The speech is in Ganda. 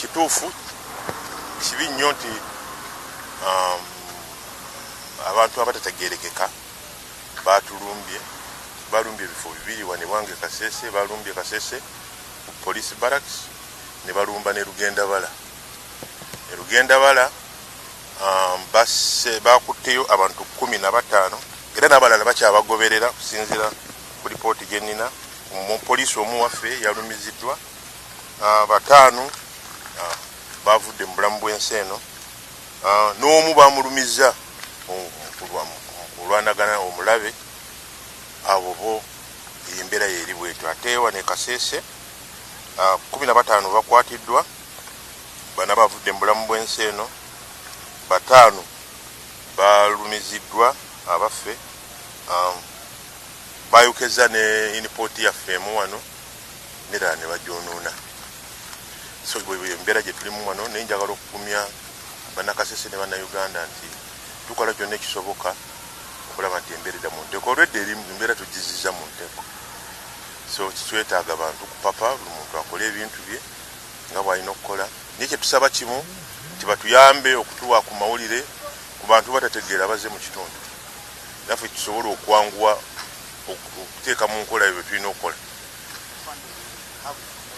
Kituufu kibi nnyo nti abantu abatategerekeka batulumbye, balumbye ebifo bibiri wano ewange Kasese. Balumbye Kasese ku police barracks ne balumba ne Lugendabala. E Lugendabala basse, bakutteyo abantu 15 era n'abalala bakyabagoberera okusinziira ku lipooti gye nnina. Omupoliisi omu waffe yalumiziddwa, bataano bavudde mu bulamu bw'ensi eno, n'omu bamulumizza mu kulwanagana omulabe. Abo bo embeera yeeri bwetyo. Ate wano e Kasese, 15 bakwatiddwa, bana bavudde mu bulamu bw'ensi eno, bataano balumiziddwa abaffe, bayokeza ne import yaffe emu wano nerala ne bagyonoona. So embeera gye tulimu wano, naye njagala okugumya Bannakasese ne Bannayuganda nti tukola kyonna ekisoboka okulaba nti embeera edda mu nteeko. Olwedde eri embeera tugizizza mu nteeko, so kitwetaaga bantu kupapa, buli muntu akole ebintu bye nga bw'alina okukola. Naye kyetusaba kimu nti batuyambe okutuwa ku mawulire ku bantu batategeera bazze mu kitundu, naffe tusobole okwanguwa okuteeka mu nkola ebyo tulina okukola.